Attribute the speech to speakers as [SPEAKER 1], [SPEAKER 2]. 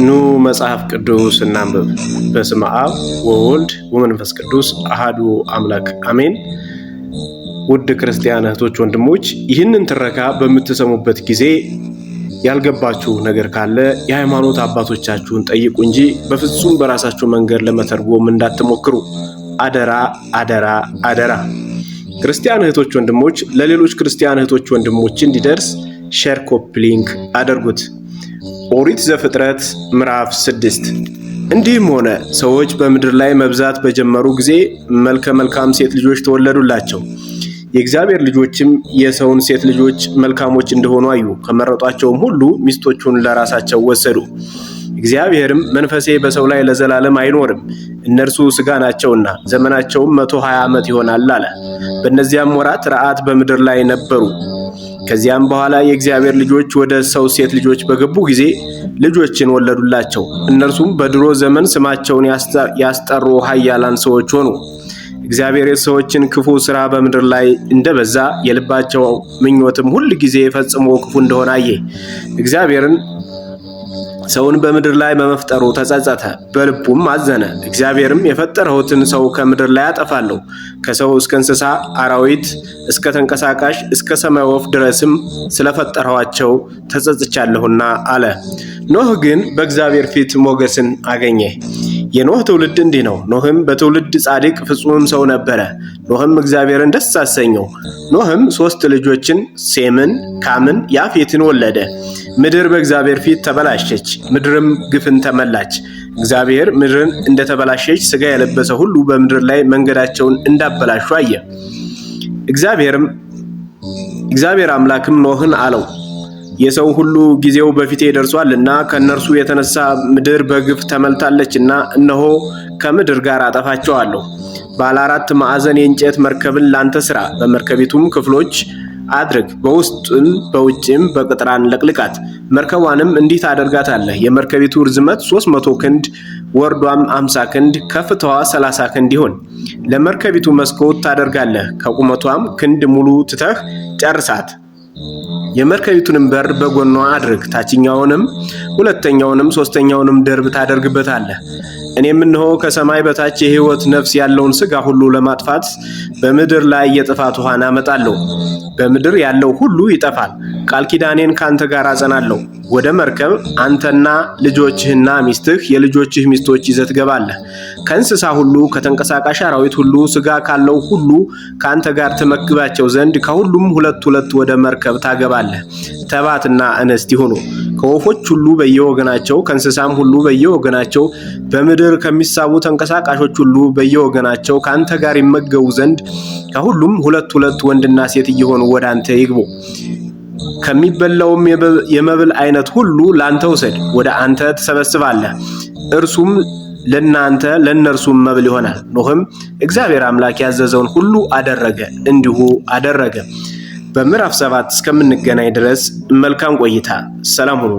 [SPEAKER 1] ኑ መጽሐፍ ቅዱስ እናንብብ። በስመ አብ ወወልድ ወመንፈስ ቅዱስ አሃዱ አምላክ አሜን። ውድ ክርስቲያን እህቶች፣ ወንድሞች፣ ይህንን ትረካ በምትሰሙበት ጊዜ ያልገባችሁ ነገር ካለ የሃይማኖት አባቶቻችሁን ጠይቁ እንጂ በፍጹም በራሳችሁ መንገድ ለመተርጎም እንዳትሞክሩ። አደራ፣ አደራ፣ አደራ። ክርስቲያን እህቶች፣ ወንድሞች፣ ለሌሎች ክርስቲያን እህቶች፣ ወንድሞች እንዲደርስ share፣ copy link አድርጉት። ኦሪት ዘፍጥረት ምዕራፍ 6። እንዲህም ሆነ፣ ሰዎች በምድር ላይ መብዛት በጀመሩ ጊዜ መልከ መልካም ሴት ልጆች ተወለዱላቸው። የእግዚአብሔር ልጆችም የሰውን ሴት ልጆች መልካሞች እንደሆኑ አዩ። ከመረጧቸውም ሁሉ ሚስቶቹን ለራሳቸው ወሰዱ። እግዚአብሔርም መንፈሴ በሰው ላይ ለዘላለም አይኖርም፣ እነርሱ ሥጋ ናቸውና ዘመናቸውም 120 ዓመት ይሆናል አለ። በእነዚያም ወራት ረዓት በምድር ላይ ነበሩ። ከዚያም በኋላ የእግዚአብሔር ልጆች ወደ ሰው ሴት ልጆች በገቡ ጊዜ ልጆችን ወለዱላቸው። እነርሱም በድሮ ዘመን ስማቸውን ያስጠሩ ኃያላን ሰዎች ሆኑ። እግዚአብሔር የሰዎችን ክፉ ሥራ በምድር ላይ እንደበዛ፣ የልባቸው ምኞትም ሁል ጊዜ ፈጽሞ ክፉ እንደሆነ አየ። እግዚአብሔርን ሰውን በምድር ላይ በመፍጠሩ ተጸጸተ፣ በልቡም አዘነ። እግዚአብሔርም የፈጠርሁትን ሰው ከምድር ላይ አጠፋለሁ፣ ከሰው እስከ እንስሳ አራዊት፣ እስከ ተንቀሳቃሽ እስከ ሰማይ ወፍ ድረስም ስለፈጠርኋቸው ተጸጽቻለሁና አለ። ኖህ ግን በእግዚአብሔር ፊት ሞገስን አገኘ። የኖህ ትውልድ እንዲህ ነው። ኖህም በትውልድ ጻድቅ ፍጹምም ሰው ነበረ። ኖህም እግዚአብሔርን ደስ አሰኘው። ኖህም ሶስት ልጆችን ሴምን፣ ካምን፣ ያፌትን ወለደ። ምድር በእግዚአብሔር ፊት ተበላሸች፣ ምድርም ግፍን ተመላች። እግዚአብሔር ምድርን እንደተበላሸች፣ ስጋ የለበሰ ሁሉ በምድር ላይ መንገዳቸውን እንዳበላሹ አየ። እግዚአብሔር አምላክም ኖህን አለው፣ የሰው ሁሉ ጊዜው በፊቴ ደርሷልና ከእነርሱ የተነሳ ምድር በግፍ ተመልታለችና እነሆ ከምድር ጋር አጠፋቸዋለሁ። ባለ አራት ማዕዘን የእንጨት መርከብን ላንተ ስራ፣ በመርከቢቱም ክፍሎች አድርግ፣ በውስጥም በውጭም በቅጥራን ለቅልቃት። መርከቧንም እንዲህ ታደርጋታለህ። የመርከቢቱ ርዝመት 300 ክንድ፣ ወርዷም 50 ክንድ፣ ከፍታዋ 30 ክንድ ይሁን። ለመርከቢቱ መስኮት ታደርጋለህ፣ ከቁመቷም ክንድ ሙሉ ትተህ ጨርሳት። የመርከቢቱንም በር በጎኗ አድርግ። ታችኛውንም፣ ሁለተኛውንም፣ ሶስተኛውንም ደርብ ታደርግበታለህ። እኔም እነሆ ከሰማይ በታች የሕይወት ነፍስ ያለውን ሥጋ ሁሉ ለማጥፋት በምድር ላይ የጥፋት ውሃን አመጣለሁ። በምድር ያለው ሁሉ ይጠፋል። ቃል ኪዳኔን ካንተ ጋር አጸናለሁ። ወደ መርከብ አንተና ልጆችህና ሚስትህ የልጆችህ ሚስቶች ይዘህ ትገባለህ። ከእንስሳ ሁሉ፣ ከተንቀሳቃሽ አራዊት ሁሉ፣ ሥጋ ካለው ሁሉ ከአንተ ጋር ትመግባቸው ዘንድ ከሁሉም ሁለት ሁለት ወደ መርከብ ታገባለህ። ተባትና እንስት ይሁኑ። ከወፎች ሁሉ በየወገናቸው፣ ከእንስሳም ሁሉ በየወገናቸው፣ በምድር ከሚሳቡ ተንቀሳቃሾች ሁሉ በየወገናቸው ከአንተ ጋር ይመገቡ ዘንድ ከሁሉም ሁለት ሁለት ወንድና ሴት እየሆኑ ወደ አንተ ይግቡ። ከሚበላውም የመብል አይነት ሁሉ ላንተ ውሰድ፣ ወደ አንተ ትሰበስባለህ። እርሱም ለናንተ ለእነርሱም መብል ይሆናል። ኖህም እግዚአብሔር አምላክ ያዘዘውን ሁሉ አደረገ፣ እንዲሁ አደረገ። በምዕራፍ 7 እስከምንገናኝ ድረስ መልካም ቆይታ። ሰላም ሁኑ።